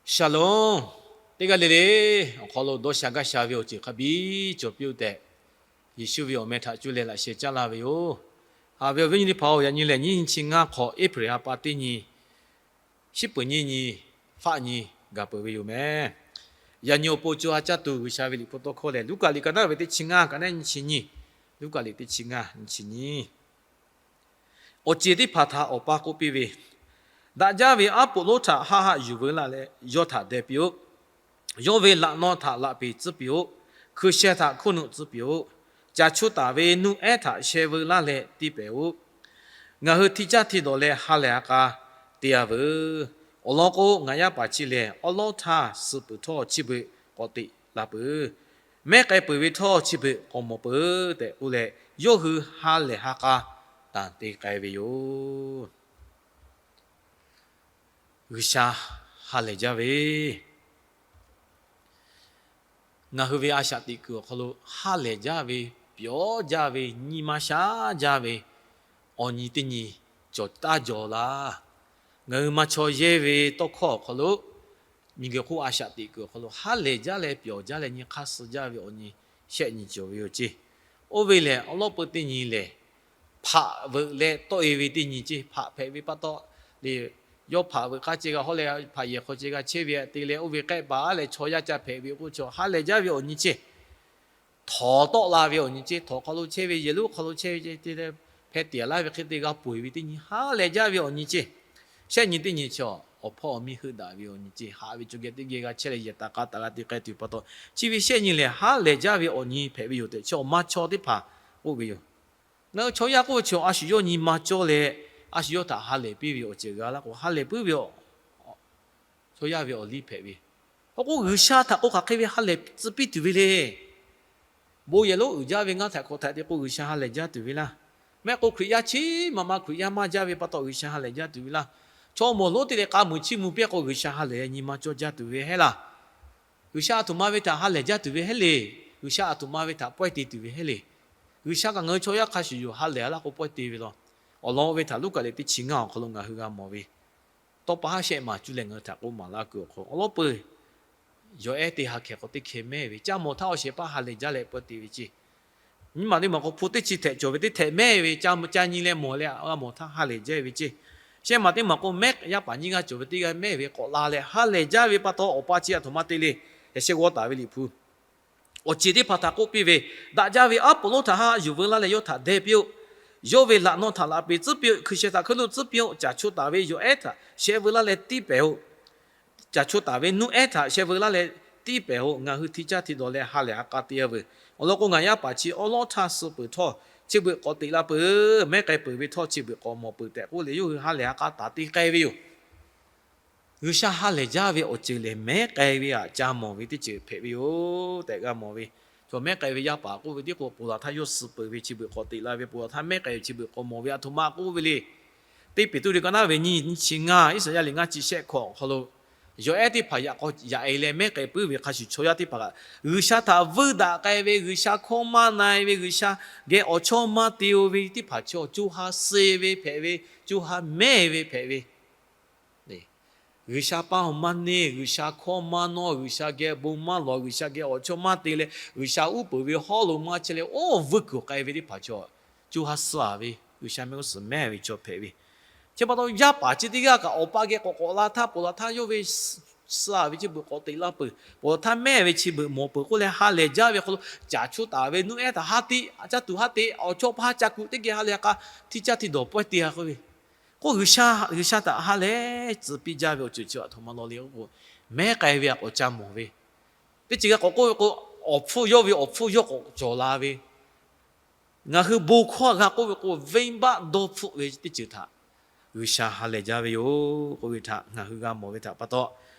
Shalom. Teˇ g'aˇ le le awˬ hk'aw lo dawˇ sha gaˇ sha ve awˬ ceuˬ hk'a biˇ cawˬ piˇ-oˆ tehꞈ, Yeˍsuˆ ve awˬ meh htaꞈ cuˇ leh laꞈ sheh caˉ laˇ ve yoˬ. Haꞈ ve awˬ viˉ nyi teˇ hpaˍ, yaꞈ nyi lehˬ nyiˇ nyi chi ngaˇ hk'awꞈ April ha pa teˇ nyi, shiˉ peuˍ nyiˇ nyi, faˆ nyi gaˬ peuˬ ve yoˬ meh. Yaꞈ nyi awˬ pon co ha caˇ tuˬ G'uiˬsha ve Liꞈ hpu tawˇ hkawˇ lehˬ, Luˉkaꞈ liꞈ ka naˉ ve teˇ chi ngaˇ, ka naˉ nyi chi nyi, Luˉkaꞈ liꞈ teˇ chi ngaˇ nyi chi nyi. Awˬ ceˬ teˇ hpaˍ htaꞈ awˬ pa k'oˆ piˇ ve, Daꞈ jaˇ ve aˉ poꞈ lonˉ htaꞈ haˆ haˆ yuˬ veu laˇ leh yawˇ htaꞈ deh piˇ-oˆ. Yawˇ ve laꞈ naw htaꞈ laꞈ peˍ tcuhˉ piˇ-oˆ. Hkui sheh htaꞈ hkuˇ nuˆ tcuhˉ piˇ-oˆ. Caˬ chu taˍ ve nuˇ ehˉ htaꞈ sheh veu laˇ leh tiˇ pehˍ-oˆ. Ngaˬ hui hti caˇ hti dawˬ leh ha lehˬ ha k'a te-a veuˬ. Awˬ lawn k'o, ngaˬ yaˇ paˍ chi lehˬ awˉ lawˉ htaˇ suh peuˬ htawˇ chi beuꞈ k'awꞈ teꞈ la peuˬ. Mehˉ k'ai peuˬ ve htawˇ chi beuꞈ k'awꞈ mawˬ peuˬ tehꞈ k'oˆ leh, yawˇ hui ha lehˬ ha k'a tanˬ te k'ai ve yoˬ. G'uiˬsha ha lehˬ jaˇ ve, ngaˬ hui ve a shaꞈ teꞈ kuiˬ awˬ hk'aw lo ha lehˬ jaˇ ve, pyawˬ jaˇ ve, nyi ma sha jaˇ ve awˬ nyi teˇ nyi cawˬ taˇ jaw laˇ. Ngaˬ hui maˇ chaw yehˇ ve tawˇ hkawˇ awˬ hk'aw lo, miˬguiˬ hk'oˆ a shaꞈ teꞈ kuiˬ awˬ hk'aw lo ha lehˬ jaˇ leh pyawˬ jaˇ leh nyi hk'aˇ suh jaˇ ve awˬ nyi shehˆ nyi cawˬ ve yoˬ ceˇ. Oˇ ve lehˬ, awˉ lawˉ peu teˇ nyi lehˬ, hpaꞈ veuꞈ leh tawˆ-e ve teˇ nyi ceˇ. Hpaꞈ hpehꞈ ve pa taw le, yawˇ hpaꞈ veuꞈ k'aˇ ceh g'a hawˉ leh hpaꞈ yehˬ hk'aw ceh g'a chehˇ ve te leh, oˇ ve k'ehˆ paˍ aˉ leh chaw yaˇ ca hpehꞈ ve k'oˆ chaw ha lehˬ jaˇ ve awˬ nyi ceˇ. Htawnˍ tawˆ la ve awˬ nyi ceˇ. Htawnˍ hk'aw lo chehˇ ve, yehˬ lonˉ hk'aw lo chehˇ ve ceˇ te leh, hpeh tiˍ laˇ ve hk'e te g'a ponˬ-e ve teˇ nyi ha lehˬ jaˇ ve awˬ nyi ceˇ. Shehˆ nyi teˇ nyi chi awˬ hpawˇ awˬ miˇ heuˆ daꞈ ve awˬ nyi ceˇ. Haꞈ ve caw geh teˇ geh g'a chehˇ leh yehˬ taˍ k'a taˍ g'a te k'ai tuˬ pa taw, chi ve shehˆ nyi lehˬ ha lehˬ jaˇ ve awˬ nyi hpehꞈ ve yoˬ tehꞈ, chi awˬ ma chaw teˇ hpaˍ k'oˆ ve yoˬ. Ngaˬ hui chaw yaˇ k'oˆ ve chi a shu yawˇ nyi ma cawˇ leh, a shu yawˇ htaꞈ ha lehˬ piˇ ve awˬ ceuˬ g'a laˇ k'o, ha lehˬ puiˉ ve chaw yaˇ ve awˬ liˇ hpehꞈ ve. Hk'e k'o, G'uiˬsha htaꞈ k'o hk'aˬ hk'e ve ha lehˬ tcuh piˇ tuˬ ve le. Bon yehˬ lonˉ uiˍ jaˇ ve ngaˇ htaꞈ hkawꞈ htaꞈ te k'o G'uiˬsha ha lehˬ jaˇ tuˬ ve laˇ. Mehˆ k'o Hkriꞈ yaˇ chi ma ma Hkriꞈ yaˇ maˇ jaˇ ve pa taw G'uiˬsha ha lehˬ jaˇ tuˬ ve laˇ. Chaw mawˬ lonˉ te leh k'a muiˬ chiˇ mvuh piˇ k'o G'uiˬsha ha lehˬ nyi ma cawˇ jaˇ tuˬ ve heˆ laˇ. G'uiˬsha a htoꞈ ma ve htaꞈ ha lehˬ jaˇ tuˬ ve heˆ le. G'uiˬsha a htoꞈ ma ve htaꞈ pawehˇ te tuˬ ve heˆ le. G'uiˬsha kaꞈ ngaˬ hui chaw yaˇ hk'a shuˍ yoˬ, ha lehˬ laˇ k'o pawehˇ te ve law. Awˬ lawn oˇ ve htaꞈ Luˉkaꞈ liꞈ teˇ chi ngaˇ awˬ hk'aw lo ngaˬ hui g'a mawˬ ve, tawˇ pa haˉ shehˆ maˬ cuˇ leh ngaˬ hui htaꞈ k'oˆ maˍ laˇ kuiˬ awˬ hk'aw lo awˉ lawˉ peuˬ yawˬ ehˉ teˇ ha hkeh k'awꞈ teˇ hkeh mehˇ ve, ca mawˬ htaˇ awˬ shehˍ hpaˇ ha lehˬ jaˇ leh pawehˇ te ve ceˇ. Nyiˇ maˬ teˇ maˬ k'o hpu teˇ chi htehꞈ cawˬ ve teˇ htehꞈ mehˇ ve, ca nyi leh mawˬ leh g'a mawˬ htaˇ ha lehˬ jaˇ ve ceˇ. Shehˆ maˬ teˇ maˬ k'o mehˉ yaˇ paˍ nyiˇ g'aˇ cawˬ ve teˇ g'aˇ mehˇ ve k'awꞈ la leh ha lehˬ jaˇ ve pa taw, awˬ pa chi a htoꞈ ma te le. Yaꞈ sheh g'aw taˍ ve Liꞈ hpu awˬ ceˬ teˇ hpaˍ htaꞈ k'oˆ piˇ ve, Daꞈ jaˇ ve aˉ poꞈ lonˉ htaꞈ haˆ haˆ yuˬ veu laˇ leh yawˇ htaꞈ deh piˇ-oˆ. Yawˇ ve laꞈ naw htaꞈ laꞈ peˍ tcuhˉ piˇ-oˆ. Hkui sheh htaꞈ hkuˇ nuˆ tcuhˉ piˇ-oˆ. Caˬ chu taˍ ve yawˬ ehˉ htaꞈ sheh veu laˇ leh tiˇ pehˍ-oˆ. Caˬ chu taˍ ve nuˇ ehˉ htaꞈ sheh veu laˇ leh tiˇ pehˍ-oˆ. Ngaˬ hui hti caˇ hti dawˬ leh ha lehˬ ha k'a te-a veuˬ. Awˬ lawn k'o, ngaˬ yaˇ paˍ chi awˉ lawˉ htaˇ suh peuˬ htawˇ, chi beuꞈ k'awꞈ teꞈ la peuˬ. Mehˉ k'ai peuˬ ve htawˇ, chi beuꞈ k'awꞈ mawˬ peuˬ tehꞈ k'oˆ leh, yawˇ hui ha lehˬ ha k'a taˍ te k'ai ve yoˬ. G'uiˬsha ha lehˬ jaˇ ve awˬ ceuˬ lehˬ, mehˉ k'ai ve htaꞈ ca mawˬ ve teˇ ceuˬ hpehꞈ ve yoˬ tehꞈ g'a mawˬ ve. Chaw mehˉ k'ai ve yaˇ paˍ k'oˆ ve tiˉ k'o, ponˬ laˬ htaˇ yawˇ suh peuˬ ve chi beuꞈ k'awꞈ teꞈ la ve, ponˬ laˬ htaˇ mehˉ k'ai ve chi beuꞈ k'awꞈ mawˬ ve a htoꞈ ma k'oˆ ve le. Teˇ Peˍtruˆ liꞈ ka naˉ ve nyiˇ chi ngaˇ, Iˉsaˍyaˆ liꞈ ngaˇ chi shehˆ hkawꞈ awˬ hk'aw lo, yawˬ ehˉ teˇ hpaˍ yaꞈ k'aw yaꞈ-e leh mehˉ k'ai puiˉ ve hk'a shuˍ, chaw yaˇ teˇ hpaˍ kaꞈ G'uiˬsha htaꞈ vuiˇ daꞈ k'ai ve, G'uiˬsha hkawˇ maˇ na-e ve, G'uiˬsha geh awˬ chawˇ maˇ te-o ve teˇ hpaˍ chaw co ha suh ve hpehꞈ ve, co ha mehˉ ve hpehꞈ ve G'uiˬsha paˇ maˇ neˇ, G'uiˬsha hkawˇ maˇ nawˇ, G'uiˬsha geh bon maˇ lawˬ, G'uiˬsha geh awˬ chawˇ maˇ te leh, G'uiˬsha uˉ peunˍ ve hawˉ lo maˇ chehˇ leh, oˇ vuiˇ kuiˬ k'ai ve teˇ hpaˍ chaw, co ha suh-a ve, G'uiˬsha mehˆ g'uˇ suhˍ mehˉ ve chaw hpehꞈ ve. Chi pa taw, yaˇ paˍ chi teˇ g'aˇ kaꞈ awˬ pa geh k'awꞈ k'awꞈ la htaˇ, ponˬ laˬ htaˇ yawˇ ve suh-a ve chi beuꞈ k'awꞈ teꞈ la peuˬ, ponˬ laˬ htaˇ mehˉ ve chi beuꞈ mawˬ peuˬ k'oˆ leh ha lehˬ jaˇ ve hk'aw lo, caˬ chu taˍ ve nuˇ ehˉ htaꞈ ha teꞈ, caˇ tuˬ ha teꞈ, awˬ chawˇ paˇ ca kuꞈ teˇ geh ha lehˬ k'a hti caˇ hti dawˬ pawehˇ te-a k'oˆ ve. K'o, G'uiˬsha htaꞈ ha lehˬ tcuh piˇ jaˇ ve awˬ ceuˬ chi a htoꞈ ma law le k'o, mehˉ k'ai ve htaꞈ k'awꞈ ca mawˬ ve. Teˇ ceuˬ g'a k'awꞈ k'oˆ ve k'o, awˬ hpfuhˇ yawˇ ve awˬ hpfuhˇ yawˇ k'awꞈ cawˬ la ve. Ngaˬ hui bon hkawˇ g'a k'oˆ ve k'o, venˇbaˆ dawˇ hpfuhˆ ve teˇ ceuˬ htaꞈ G'uiˬsha ha lehˬ jaˇ ve yoˬ k'oˆ ve htaꞈ ngaˬ hui g'a mawˬ ve htaꞈ pa taw,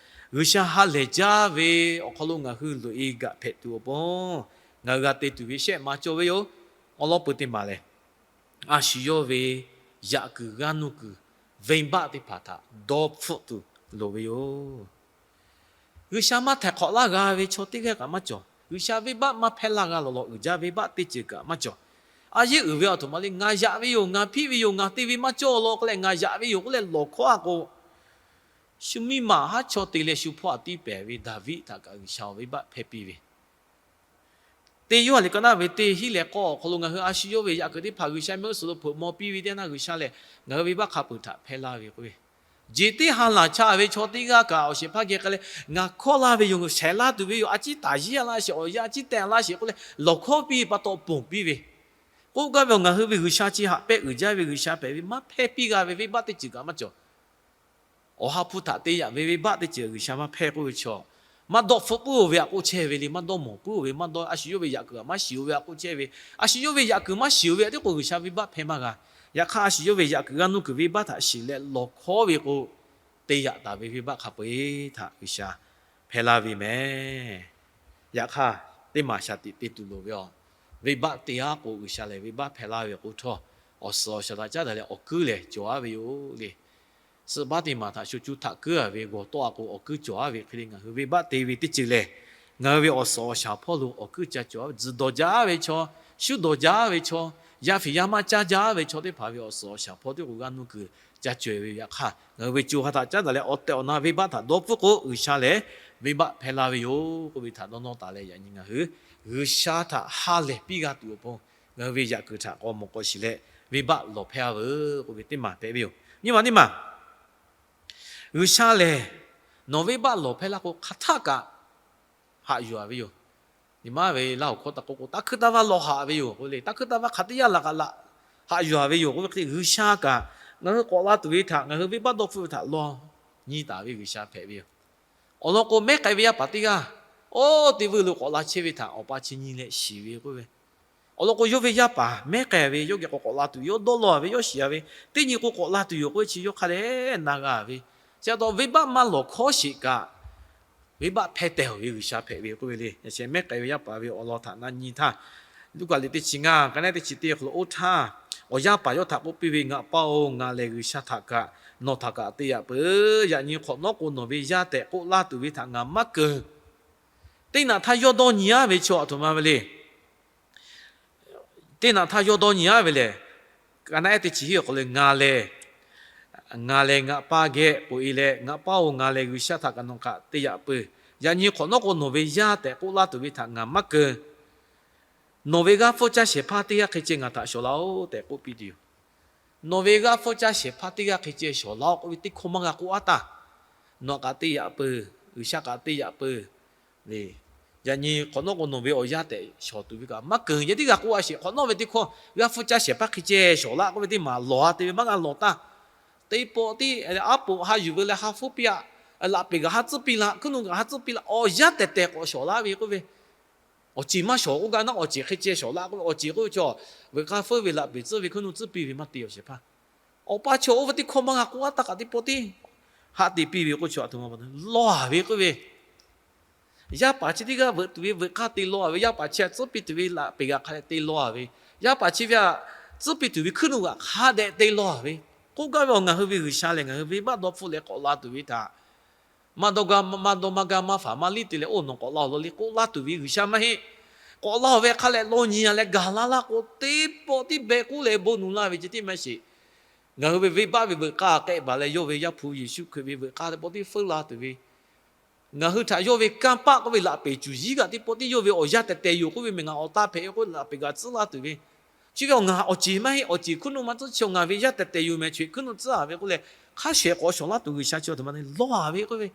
G'uiˬsha ha lehˬ jaˇ ve awˬ hk'aw lo ngaˬ hui loꞈ-e gaꞈ hpehꞈ tuˬ awˬ pon, ngaˬ hui g'a te tuˬ ve shehˆ ma cawˬ ve yoˬ. Awˉ lawˉ peu teˇ maˬ lehˬ, a shu yawˇ ve yaꞈ kuiˬ g'aˇ nuˇ kuiˬ venˇbaˆ teˇ hpaˍ htaꞈ dawˇ hpfuhˆ tuˬ loˍ ve yoˬ. G'uiˬsha maˇ htaiˍ hk'awꞈ laˇ g'a ve chaw teˇ g'aˇ kaꞈ maˇ cawˬ. G'uiˬsha venˇbaˆ maˇ hpehˇ laˇ g'a lawˬ lawˬ uiˍ jaˇ venˇbaˆ teˇ ceuˬ kaꞈ maˇ cawˬ. A yeˇ uiˍ ve a htoꞈ ma le, ngaˬ yaꞈ ve yoˬ, ngaˬ hpiˆ ve yoˬ, ngaˬ te ve maˇ cawˇ law k'oˆ leh ngaˬ yaꞈ ve yoˬ k'oˆ leh lawˬ hkawˇ-a k'o, Shu miˇ ma haˉ chaw te leh shu hpawˇ aꞈ tiˇ pehˍ ve Daˍviˆ htaꞈ kaꞈ G'uiˬsha venˇbaˆ hpehˇ piˇ ve, teˇ Yoˇhanˬ liꞈ ka naˆ ve teˇ hiˉ leh k'awˇ awˬ hk'aw lo ngaˬ hui a shu yawˇ ve yaꞈ kuiˬ teˇ hpaˍ G'uiˬsha mehˆ g'uˇ suhˍ lo hpeuꞈ maw piˇ ve teˇ yanˇ G'uiˬsha lehˬ, ngaˬ hui venˇbaˆ hk'a peuˬ htaꞈ hpehˇ laˇ ve k'oˆ ve, jeˬ teˇ ha laˬ chaꞈ ve chaw teˇ g'aˇ kaꞈ awˬ shehˍ hpaˇ geh k'ai leh, ngaˬ hkawˇ laˇ ve yoˬ, shaiˍ laˇ tuˬ ve yoˬ, a ciˉ taˍ yiˇ a laˇ sheˍ, awˬ yanˇ a ciˉ teh laˇ sheˍ k'oˆ leh lawˬ hkawˇ piˇ pa taw ponˬ piˇ ve, k'oˆ gaˇ ve awˬ ngaˬ hui ve G'uiˬsha chi haꞈ pehˇ uiˍ jaˇ ve G'uiˬsha hpehꞈ ve, maˇ hpehˇ piˇ g'a ve venˇbaˆ teˇ ceuˬ kaꞈ maˇ cawˬ. Awˬ ha hpu htaꞈ te yaꞈ ve venˇbaˆ teˇ ceuˬ G'uiˬsha maˇ hpehˇ k'oˆ ve chaw, maˇ dawˆ hpfuhˆ puiˉ-oˬ ve aꞈ k'oˆ chehˇ ve le, maˇ dawˇ mawˬ puiˉ-oˬ ve, maˇ dawˇ a shu yawˇ ve yaꞈ kuiˬ maˇ shiˍ-oˬ ve aꞈ k'oˆ chehˇ ve, a shu yawˇ ve yaꞈ kuiˬ maˇ shiˍ-oˬ ve aꞈ tiˉ k'o G'uiˬsha venˇbaˆ hpehˇ maˇ g'a. Yaꞈ hk'aˇ a shu yawˇ ve yaꞈ kuiˬ g'aˇ nuˇ kuiˬ venˇbaˆ htaꞈ shiˍ leh lawˬ hkawˇ ve k'o, te yaꞈ taˍ ve venˇbaˆ hk'a peu-eˬ htaꞈ G'uiˬsha hpehˇ laˇ ve meh. Yaꞈ hk'aˇ, teˇ maˬ shaˍ tiꞈ te tuˬ loˍ ve a, venˇbaˆ te-a k'o G'uiˬsha lehˬ venˇbaˆ hpehˇ laˇ ve k'o htawˇ, awˬ suhˍ awˬ shaˍ htaꞈ caˉ daꞈ leh awˬ kuiˉ lehˬ cawˬ-a ve yoˬ le. Suhˍ baˆ teˇ maˬ htaꞈ shu cuˇ htaꞈ kuiˉ-a ve g'awˬ tawˆ-a k'o awˬ kuiˉ cawˬ-a ve hk'e le, ngaˬ hui venˇbaˆ te ve teˇ ceuˬ lehˬ, ngaˬ hui ve awˬ suhˍ awˬ shaˍ hpawˇ lo awˬ kuiˉ ca cawˬ-a ve, tzuhˬ dawˬ jaˇ ve chaw, shuˉ dawˬ jaˇ ve chaw, yaˇ fiˍ yaˇ maˇ caˇ jaˇ ve chaw teˇ hpaˍ ve awˬ suhˍ awˬ shaˍ hpawˇ tiˉ k'o g'aˇ nuˇ kuiˬ ca cawˬ-e ve yaꞈ hk'aˇ, ngaˬ hui ve co ha htaꞈ caˉ daꞈ leh awˬ tehˬ awˬ na venˇbaˆ htaꞈ dawˇ hpfuhˆ k'o G'uiˬsha lehˬ venˇbaˆ hpehˇ laˇ ve yoˬ k'oˆ ve htaꞈ dawˇ nawˇ taˍ leh yaꞈ nyi ngaˬ hui G'uiˬsha htaꞈ ha lehˬ piˇ g'a tuˬ awˬ pon, ngaˬ hui ve yaꞈ kuiˬ htaꞈ k'awꞈ mawˬ k'awꞈ shiˍ leh venˇbaˆ lawˬ hpehˇ-a veuˬ k'oˆ ve teˇ maˬ hpehꞈ ve yoˬ. Nyi ma teˇ maˬ G'uiˬsha lehˬ nawˬ venˇbaˆ lawˬ hpehˇ laˇ k'o hk'aˬ htaˆ kaꞈ haꞈ yuˬ-a ve yoˬ. Nyi ma ve laˇ hoꞈ hkawˇ taˇ k'oˆ k'o, taˇ hkuiˉ taˇ vaˇ lawˬ haꞈ ve yoˬ k'oˆ le. Taˇ hkuiˉ taˇ vaˇ hk'aˬ teˇ yanˇ laˬ kaꞈ laꞈ haꞈ yuˬ-a ve yoˬ k'oˆ ve hk'e, G'uiˬsha kaꞈ ngaˬ hui k'awꞈ la tuˬ ve htaꞈ, ngaˬ hui venˇbaˆ dawˇ hpfuhˆ ve htaꞈ lawˬ nyi taˍ ve G'uiˬsha hpehꞈ ve yoˬ. Awˬ lawn k'o, mehˉ k'ai ve yaˇ paˍ teˇ g'aˇ, oˇ teˇ veuˇ lo k'awꞈ la chehˇ ve htaꞈ awˬ pa chi nyi leh shiˍ ve k'oˆ ve, awˬ lawn k'o, yawˇ ve yaˇ paˍ mehˉ k'ai ve, yawˇ geh k'awꞈ k'awꞈ la tuˬ, yawˇ dawˇ law-a ve, yawˇ shiˍ-a ve, teˇ nyi k'o k'awꞈ la tuˬ yoˬ k'oˆ ve chi yawˇ hk'a dehꞈ na g'a ve. Chi pa taw, venˇbaˆ maˇ lawˬ hkawˇ sheˍ kaꞈ, venˇbaˆ hpehˇ tehˬ-oˬ ve G'uiˬsha hpehꞈ ve k'oˆ ve le. Yaꞈ sheh mehˉ k'ai ve yaˇ paˍ ve awˬ lawn htaꞈ na nyi htaˇ, Luˉkaꞈ liꞈ teˇ chi ngaˇ, ka naˉ teˇ chi teˇ awˬ hk'aw lo oˇ htaˇ, awˬ yaˇ paˍ yawˇ htaꞈ k'oˆ piˇ ve, Ngaˬ pa-oˬ, ngaˬ lehˬ G'uiˬsha htaꞈ kaꞈ nawˬ htaꞈ kaꞈ te yaꞈ peuˬ. Yaꞈ nyi hk'awꞈ nawˉ k'o nawˬ ve yaˇ tehꞈ k'oˆ laˇ tuˬ ve htaꞈ ngaˬ maˇ keunˍ. Teˇ naꞈ htaˇ yawˇ dawˇ nyi-a ve chaw aˬ htoꞈ ma ve le. Teˇ naꞈ htaˇ yawˇ dawˇ nyi-a ve lehˬ, ka naˉ ehˉ teˇ chi hiˉ awˬ hk'aw lo ngaˬ lehˬ, ngaˬ lehˬ ngaˬ pa geh k'oꞈ-e leh, Ngaˬ pa-oˬ, ngaˬ lehˬ G'uiˬsha htaꞈ kaꞈ nawˬ kaꞈ te yaꞈ peuˬ. Yaꞈ nyi hk'awꞈ nawˉ k'o nawˬ ve yaˇ tehꞈ k'oˆ laˇ tuˬ ve htaꞈ ngaˬ maˇ keunˍ. Nawˬ ve g'aˇ hpfuhˇ caˇ shehˍ hpaˇ teˇ g'aˇ hk'e ceh ngaˬ htaꞈ shawˍ laˇ-oˆ tehꞈ k'oˆ piˇ tuˬ yoˬ. Nawˬ ve g'aˇ hpfuhˇ caˇ shehˍ hpaˇ teˇ g'aˇ hk'e ceh shawˍ laˇ-oˆ k'oˆ ve teˇ hkawˇ maˇ g'a k'oˆ-a taˇ. Nawˬ kaꞈ te yaꞈ peuˬ, G'uiˬsha kaꞈ te yaꞈ peuˬ. Yaꞈ nyi hk'awꞈ nawˉ k'o nawˬ ve awˬ yaˇ tehꞈ shawˍ tuˬ ve kaꞈ maˇ keunˍ. Yaꞈ tiˉ g'a k'oˆ-a sheˍ, hk'awꞈ nawˉ ve teˇ hkawˇ g'aˇ hpfuhˇ caˇ shehˍ hpaˇ hk'e ceh shawˍ laˇ k'oˆ ve teˇ maˬ lawˬ-a te ve maˇ g'a lawˬ taˇ. Teˇ pawˆ tiˉ aˉ poꞈ ha yuˬ ve leh ha hpfuhˇ piˇ-a, laꞈ peˬ kaꞈ ha tcuhˉ piˇ la, hkuiˉ nuˆ kaꞈ ha tcuhˉ piˇ la, awˬ yaˇ tehˬ tehˬ k'awꞈ shawˍ laˇ ve k'oˆ ve, awˬ ceˬ maˇ shawˍ k'oˆ gaˇ naˉ, awˬ ceˬ hk'e ceh shawˍ laˇ k'oˆ ve, awˬ ceˬ k'oˆ ve chaw, veuꞈ k'aˇ feuˉ ve laꞈ peˬ tcuhˉ ve hkuiˉ nuˆ tcuhˉ piˇ ve maˇ te awˬ shehˍ hpaˇ. Awˬ pa chaw oˇ ve teˇ hkawˇ maˇ g'a k'oˆ-a taˇ kaꞈ teˇ pawˆ tiˉ haꞈ te piˇ ve k'oˆ chaw aˬ htoꞈ ma pa taw lawˬ-a ve k'oˆ ve, yaˇ paˍ chi teˇ g'aˇ veuꞈ tuˬ ve veuꞈ k'aˇ te lawˬ-a ve, yaˇ paˍ chi htaꞈ tcuhˉ piˇ tuˬ ve laꞈ peˬ g'aꞈ hk'a dehꞈ te lawˬ-a ve, yaˇ paˍ chi ve htaꞈ tcuhˉ piˇ tuˬ ve hkuiˉ nuˆ g'aꞈ hk'a dehꞈ te lawˬ-a ve, k'oˆ gaˇ ve awˬ ngaˬ hui ve G'uiˬsha lehˬ ngaˬ hui venˇbaˆ dawˇ hpfuhˆ leh k'awꞈ la tuˬ ve htaꞈ maˇ dawˇ gaˇ, maˇ dawˇ maˇ gaˇ maˇ faˍ maˇ liˇ te leh, oˇ nawˬ k'awꞈ la-oˬ law le k'oˆ laˇ tuˬ ve G'uiˬsha maˇ heˆ. K'awꞈ la-oˬ ve hk'a lehˬ lawˬ nyi-a leh gaˬ la laˇ k'o, teˇ pawˆ tiˉ beh k'oˆ leh bon nuˬ laˇ ve ceh tiˉ maˇ sheˍ. Ngaˬ hui ve venˇbaˆ ve veuꞈ k'aˇ k'ehˆ baˬ leh yawˇ ve Yaˇ hpu Yeˍsuˆ Hkriꞈ ve veuꞈ k'aˇ teˇ pawˆ tiˉ feuˉ la tuˬ ve, ngaˬ hui htaꞈ yawˇ ve kanˇ paˆ k'oˆ ve laꞈ peˬ cuˬ yiˉ kaꞈ teˇ pawˆ tiˉ yawˇ ve awˬ yaˇ tehˬ tehˬ yoˬ k'oˆ ve mehˬ, ngaˬ awˬ taˇ hpehꞈ ve k'oˆ laꞈ peˬ g'aꞈ tcuhˉ laˇ tuˬ ve, chi ve awˬ ngaˬ awˬ ceˬ maˇ heˆ, awˬ ceˬ hkuiˉ nuˆ maˇ tcuhˉ chi ngaˬ ve yaˇ tehˬ tehˬ yoˬ mehˬ, chi hkuiˉ nuˆ tcuhˉ-a ve k'oˆ leh, hk'a shehˍ k'awꞈ shawˍ laˇ tuˬ G'uiˬsha chi aˬ htoꞈ ma te lawˬ-a ve k'oˆ ve,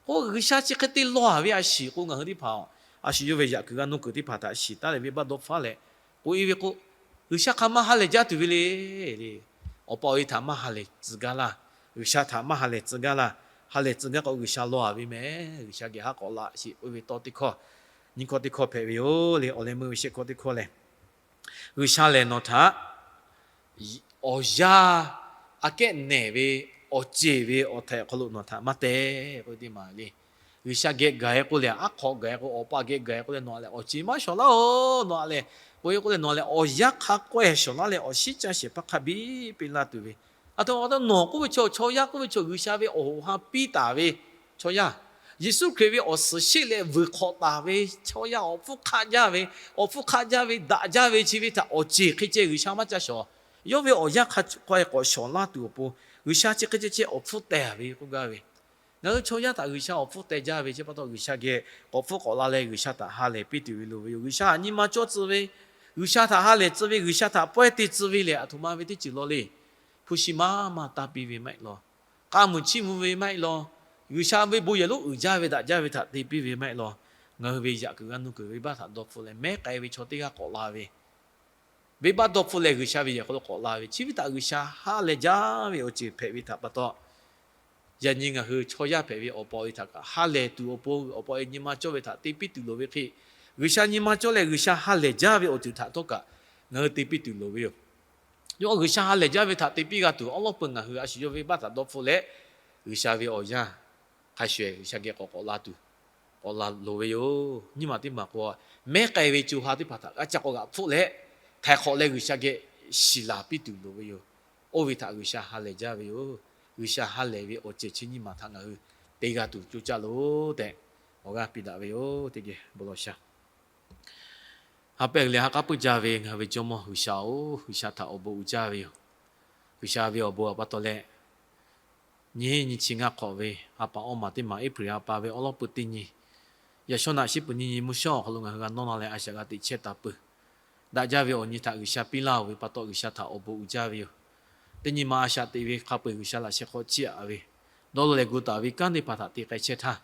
k'o G'uiˬsha chi hk'e te lawˬ-a ve a shiˍ k'o ngaˬ hui teˇ hpaˍ a shu yawˇ ve yaꞈ kuiˬ g'aˇ nuˇ kuiˬ teˇ hpaˍ htaꞈ shiˍ taˉ leh venˇbaˆ dawˇ hpfuhˆ leh k'oꞈ-e ve k'o, G'uiˬsha hk'a maˇ ha lehˬ jaˇ tuˬ ve le. Awˬ pa awˬ e htaꞈ maˇ ha lehˬ tcuh gaˇ laˇ. G'uiˬsha htaꞈ maˇ ha lehˬ tcuh gaˇ laˇ. Ha lehˬ tcuh gaˇ k'o G'uiˬsha lawˬ-a ve mehˬ, G'uiˬsha geh haˉ k'awꞈ laꞈ sheˍ k'oˆ ve tawˇ teˇ hkawˇ, nyiˇ hkawˇ teˇ hkawˇ hpehꞈ ve yoˬ le. Awˬ leh meuˇ ve shehˆ hkawˇ teˇ hkawˇ lehˬ, G'uiˬsha lehˬ nawˬ htaꞈ awˬ yanˇ aꞈ kehˉ nehˬ ve awˬ ceˬ ve awˬ htehꞈ awˬ hk'aw lo nawˬ htaꞈ maˇ te k'oˆ ve teˇ maˬ le. G'uiˬsha geh gaˬ-e k'oˆ leh, aˉ hk'aw gaˬ-e k'o, awˬ pa geh gaˬ-e k'oˆ leh nawˬ-a lehˬ awˬ ceˬ maˇ shawˍ laˇ-oˬ. Nawˬ-a lehˬ k'oˆ-e k'oˆ leh nawˬ-a lehˬ awˬ yanˇ hk'a k'awehˇ shawˍ laˇ leh awˬ shiˉ caˇ shehˍ hpaˇ hk'a biˇ piˇ laˇ tuˬ ve, aˬ htoꞈ ma pa taw nawˬ k'oˆ ve chaw, chaw yaˇ k'oˆ ve chaw G'uiˬsha ve awˬ hoꞈ ha piˇ taˍ ve chaw yaˇ, Yeˍsuˆ Hkriꞈ ve awˬ suhˍ sheˆ leh vuiˬ hk'awꞈ taˍ ve chaw yaˇ, awˬ hpfuhˇ hk'aˆ jaˇ ve, awˬ hpfuhˇ hk'aˆ jaˇ ve daꞈ jaˇ ve chi ve htaꞈ awˬ ceˬ hk'e ceh G'uiˬsha maˇ caˇ shawˍ. Yawˇ ve awˬ yanˇ hk'a k'awehˇ k'awꞈ shawˍ laˇ tuˬ awˬ pon G'uiˬsha chi hk'e ceh ceh awˬ hpfuhˇ teh ve k'oˆ gaˇ ve Ngaˬ hui chaw yaˇ htaꞈ G'uiˬsha awˬ hpfuhˇ teh jaˇ ve chi pa taw, G'uiˬsha geh k'awꞈ hpfuhˇ k'awꞈ la leh G'uiˬsha htaꞈ ha lehˬ piˇ tuˬ ve loˍ ve yoˬ. G'uiˬsha htaꞈ nyi ma cawˇ tcuh ve, G'uiˬsha htaꞈ ha lehˬ tcuh ve, G'uiˬsha htaꞈ pawehˇ te tcuh ve lehˬ, aˬ htoꞈ ma ve teˇ ceuˬ law le. Hpu shi maˇ maˇ taˇ piˇ ve maˇ heˆ law. K'a muiˬ chiˇ mvuh ve maˇ heˆ law. G'uiˬsha ve bon yehˬ lonˉ uiˍ jaˇ ve daꞈ jaˇ ve htaꞈ te piˇ ve maˇ heˆ law. Ngaˬ hui ve yaꞈ kuiˬ g'a nuˇ kuiˬ venˇbaˆ htaꞈ dawˇ hpfuhˆ leh mehˉ k'ai ve chaw teˇ g'aˇ k'awꞈ la ve, venˇbaˆ dawˇ hpfuhˆ leh G'uiˬsha ve yehˬ hk'aw lo k'awꞈ la ve, chi ve htaꞈ G'uiˬsha ha lehˬ jaˇ ve awˬ ceuˬ hpehꞈ ve htaꞈ pa taw, yaꞈ nyi ngaˬ hui chaw yaˇ hpehꞈ ve awˬ pa awˬ e htaꞈ kaꞈ ha lehˬ tuˬ awˬ pon, awˬ pa awˬ e nyi ma cawˇ ve htaꞈ te piˇ tuˬ loˍ ve hk'e, G'uiˬsha nyi ma cawˇ leh G'uiˬsha ha lehˬ jaˇ ve awˬ ceuˬ htaꞈ htawˇ kaꞈ ngaˬ hui te piˇ tuˬ loˍ ve yoˬ. Yawˇ G'uiˬsha ha lehˬ jaˇ ve htaꞈ te piˇ g'a tuˬ awˉ lawˉ peuˬ ngaˬ hui a shu yawˇ venˇbaˆ htaꞈ dawˇ hpfuhˆ leh, G'uiˬsha ve awˬ yanˇ hk'a shuˍ shuˍ G'uiˬsha geh k'awꞈ k'awꞈ la tuˬ, k'awꞈ la loˍ ve yoˬ. Nyiˇ maˬ teˇ maˬ k'o, mehˉ k'ai ve co ha teˇ hpaˍ htaꞈ g'a ca k'awꞈ g'aꞈ hpfuhˆ leh, htaiˍ hk'awꞈ leh G'uiˬsha geh shiˍ laˬ piˇ tuˬ loˍ ve yoˬ. Oˇ ve htaꞈ G'uiˬsha ha lehˬ jaˇ ve yoˬ. G'uiˬsha ha lehˬ ve awˬ ceuˬ chi nyiˇ maˬ htaꞈ ngaˬ hui te g'a tuˬ coˇ caˇ loˬ tehꞈ, awˬ g'aˇ piˇ daꞈ ve yoˬ. Teˇ geh bon lawˬ sha. Ha pehˇ g'uiˬ leh ha k'aˉ puiˉ jaˇ ve ngaˬ hui ve Jawˇmawˇ G'uiˬsha-oˬ, G'uiˬsha htaꞈ awˬ bon uiˍ jaˇ ve yoˬ. G'uiˬsha ve awˬ bon awˬ pa taw leh, nyiˇ nyiˇ chi ngaˇ hk'awꞈ ve ha pa awˇ maˬ teˇ maˬ April ha pa ve awˉ lawˉ peuˬ teˇ nyi, yaꞈ shawˉ naꞈ shiˉ peuˬ nyiˇ nyi mvuhˇ shawˉ awˬ hk'aw lo ngaˬ hui g'a nawˇ la leh a shaꞈ g'a teꞈ chehˇ taˍ peuˬ. Daꞈ jaˇ ve awˬ nyi htaꞈ G'uiˬsha piˇ laˇ-oˬ ve pa taw G'uiˬsha htaꞈ awˬ bon uiˍ jaˇ ve yoˬ. Teˇ nyi ma a shaꞈ teꞈ ve hk'a peu-eˬ G'uiˬsha laꞈ sheh hk'aw chiˇ aꞈ ve, dawˇ law leh gu taˍ ve kanˉ teˇ hpaˍ htaꞈ te k'ai chehˇ htaˇ,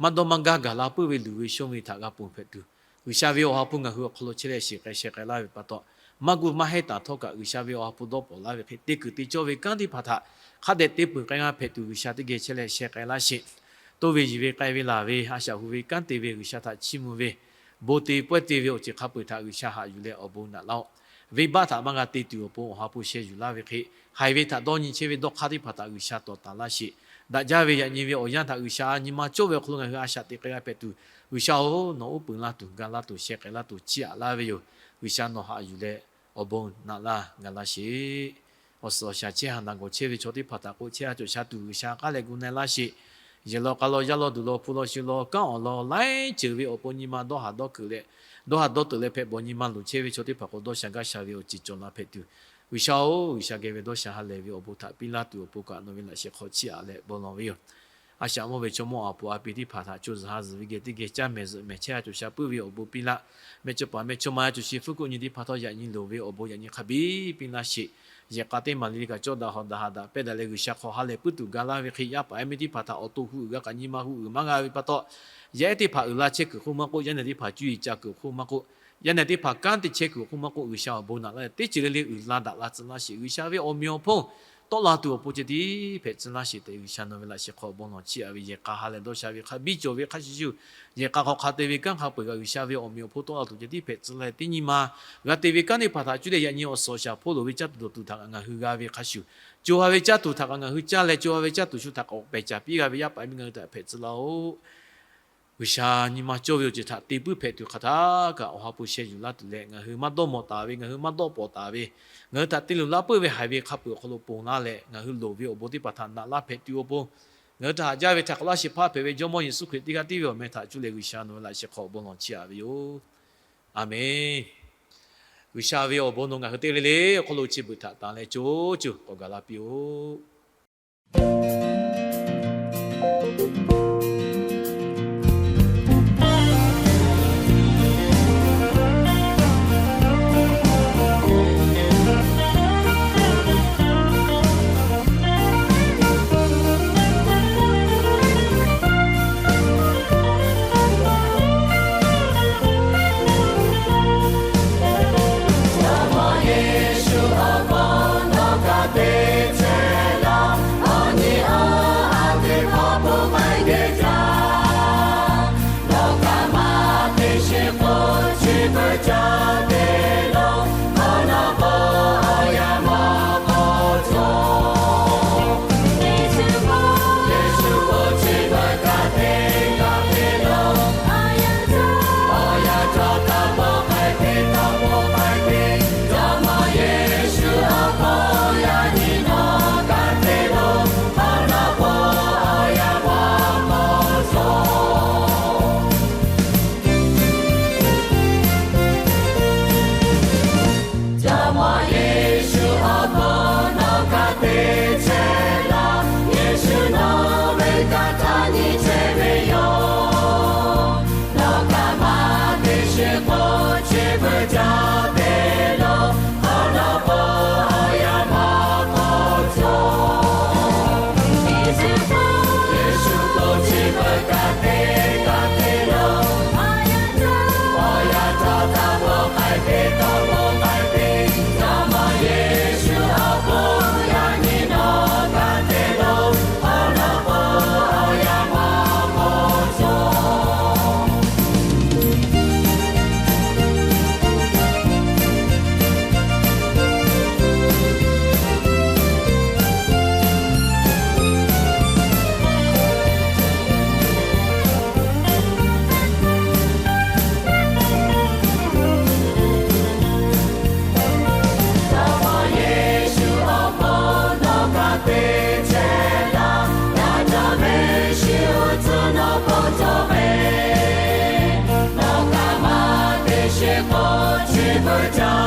maˇ dawˇ maˇ gaˇ gaˬ la puiˉ ve luˬ ve shonˇ ve htaꞈ g'a ponˬ hpehꞈ tuˬ, G'uiˬsha ve awˬ ha hpu ngaˬ hui awˬ hk'aw lo chehˇ leh shiˍ k'ai sheh k'ai laˇ ve pa taw, maˇ gu maˇ heˆ taˍ htawˇ kaꞈ G'uiˬsha ve awˬ ha hpu dawˇ pawnˍ laˇ ve hk'e te kuiˬ te cawˇ ve kanˉ teˇ hpaˍ htaꞈ hk'a dehꞈ te peuˬ k'ai g'a hpehꞈ tuˬ G'uiˬsha teˇ geh chehˇ leh sheh k'ai laˇ sheˍ. Toˇ ve yiˬ ve k'ai ve laˬ ve a shaꞈ hu ve kanˉ te ve G'uiˬsha htaꞈ chiˇ mvuh ve, bon te pawehˇ te ve awˬ ceuˬ hk'a peu-eˬ htaꞈ G'uiˬsha haꞈ yuˬ leh awˬ bon naꞈ laˇ-oˆ. Venˇbaˆ htaꞈ maˇ g'a te tuˬ awˬ pon awˬ ha hpu sheh yuˬ laˇ ve hk'e, haiˬ ve htaꞈ dawˇ nyi chehˇ ve dawˇ hk'aˇ teˇ hpaˍ htaꞈ G'uiˬsha tawˍ taˍ laˇ sheˍ. Daꞈ jaˇ ve yaꞈ nyi ve awˬ yanˇ htaꞈ G'uiˬsha nyi ma cawˇ ve awˬ hk'aw lo ngaˬ hui a shaꞈ teꞈ k'ai g'a hpehꞈ tuˬ, G'uiˬsha-oˬ, nawˬ uˉ peunˍ laˇ tuˬ, ga laˇ tuˬ, sheh k'ai laˇ tuˬ chiˇ aꞈ laˇ ve yoˬ. G'uiˬsha nawˬ haꞈ yuˬ leh awˬ bon naꞈ laˇ ga laˇ sheˍ. Awˬ suhˍ awˬ shaˍ chehˇ ha naˬ gawˬ chehˇ ve chaw teˇ hpaˍ htaꞈ k'oˆ chehˇ a cawˬ sha tuˬ G'uiˬsha k'aˉ leh gu na-e laˇ sheˍ. Yehˬ law k'a law yaˇ law duˬ law hpu law shu law kanˉ awˬ lawn laiˉ ceuˬ ve awˬ pon nyi ma dawˇ haˍ dawˇ keuꞈ leh, dawˇ haˍ dawˇ teuꞈ leh hpehꞈ bawˬ nyi ma luˬ chehˇ ve chaw teˇ hpaˍ k'o dawˇ sha gaˇ sha ve awˬ ceuˬ cawˬ la hpehꞈ tuˬ, G'uiˬsha-oˬ, G'uiˬsha geh ve dawˇ sha ha lehˬ ve awˬ bon htaꞈ piˇ laˇ tuˬ awˬ pon kaꞈ nawˬ ve laꞈ sheh hk'aw chiˇ aꞈ leh bon lawˬ ve yoˬ. A shaꞈ mawˇ ve chaw mawˇ a puˍ a pi teˇ hpaˍ htaꞈ co zuhˬ ha zuhˬ ve geh teˇ geh caˇ mehˍ zuhꞈ mehˍ chehˇ a cawˬ sha puiˉ ve awˬ bon piˇ laˇ. Mehˇchawˇ paˍ mehˇchawˇma a cawˬ shi hpfuhˇ kuˆ nyi teˇ hpaˍ htawˇ yaꞈ nyi loˍ ve awˬ bon yaꞈ nyi hk'a biˇ piˇ laˇ sheˍ. Yehˬ k'a teˇ maˬ le le kaꞈ cawˇ daꞈ hawˍ daꞈ haꞈ daꞈ pehˇ daꞈ leh G'uiˬsha hk'aw ha lehˬ puiˉ tuˬ ga laˇ ve hk'e, yaˇ paˍ yaˇ miˇ teˇ hpaˍ htaꞈ awˬ to hu uiˍ g'a kaꞈ nyi ma hu uiˍ maˇ g'a ve pa taw, yaˇ ehˉ teˇ hpaˍ uiˍ la chehˇ kuiˬ hk'oˆ maˇ k'oˆ, yaˇ nehˬ teˇ hpaˍ cuˇ yiˍ ca kuiˬ hk'oˆ maˇ k'oˆ, yaˇ nehˬ teˇ hpaˍ kanˉ te chehˇ kuiˬ hk'oˆ maˇ k'oˆ, G'uiˬsha awˬ bon naꞈ laˇ leh teˇ ceuˬ le le uiˍ la daꞈ la tcuh laˇ sheˍ. G'uiˬsha ve awˬ meꞈ awˬ hponˇ tawˆ la tuˬ awˬ pon ceh tiˉ hpehꞈ tcuh laˇ sheˍ tehꞈ, G'uiˬsha nawˬ ve laꞈ sheh hk'aw bon lawˬ chiˇ aꞈ ve yehˬ k'a ha lehˬ dawˇ sha ve hk'a biˇ cawˬ ve hk'a shuˍ shuˍ, yehˬ k'a hk'aw hk'a te ve kanˉ hk'a peu-eˬ kaꞈ G'uiˬsha ve awˬ meꞈ awˬ hponˇ tawˆ la tuˬ ceh tiˉ hpehꞈ tcuh laˇ leh teˇ nyi ma g'a te ve kanˉ teˇ hpaˍ htaꞈ cuˇ leh yaꞈ nyi awˬ suhˍ awˬ shaˍ hpawˇ loˍ ve caˇ tuˬ dawˬ tuˬ htaꞈ kaꞈ ngaˬ hui g'a ve hk'a shuˍ, co ha ve caˇ tuˬ htaꞈ kaꞈ ngaˬ hui caˇ leh co ha ve caˇ tuˬ shu htaꞈ kaꞈ awˬ pehˬ caˍ piˇ g'a ve yaˇ paˍ yaˇ miˇ ngaˬ hui htaꞈ hpehꞈ tcuh laˇ-oˆ. G'uiˬsha nyi ma cawˇ ve awˬ ceuˬ htaꞈ te puiˉ hpehꞈ tuˬ hk'aˬ htaˇ kaꞈ awˬ ha hpu sheh yuˬ laˇ tuˬ leh, ngaˬ hui maˇ dawˇ mawˬ taˍ ve, ngaˬ hui maˇ dawˆ pawˍ taˍ ve, ngaˬ hui htaꞈ te luˬ laˇ puiˉ ve haiˬ ve hk'a peu-eˬ awˬ hk'aw lo ponˬ laˇ leh, ngaˬ hui loˍ ve awˬ bon teˇ hpaˍ htaꞈ naꞈ laˇ hpehꞈ tuˬ awˬ pon, ngaˬ hui htaꞈ haꞈ jaˇ ve htaꞈ k'awꞈ laˇ shehˍ hpaˇ hpehꞈ ve Jawˇmawˇ Yeˍsuˆ Hkriꞈ teˇ g'aˇ tiˉ ve awˬ meh htaꞈ cuˇ leh G'uiˬsha nawˬ ve laꞈ sheh hk'aw awˬ bon lawˬ chiˇ aꞈ ve yoˬ. Aˬmenˍ. G'uiˬsha ve awˬ bon nawˬ ngaˬ hui teˇ g'aˇ le le awˬ hk'aw lo chi beuꞈ htaꞈ tanˬ leh co cuˬ k'awꞈ gaˬ la piˇ-oˆ. ca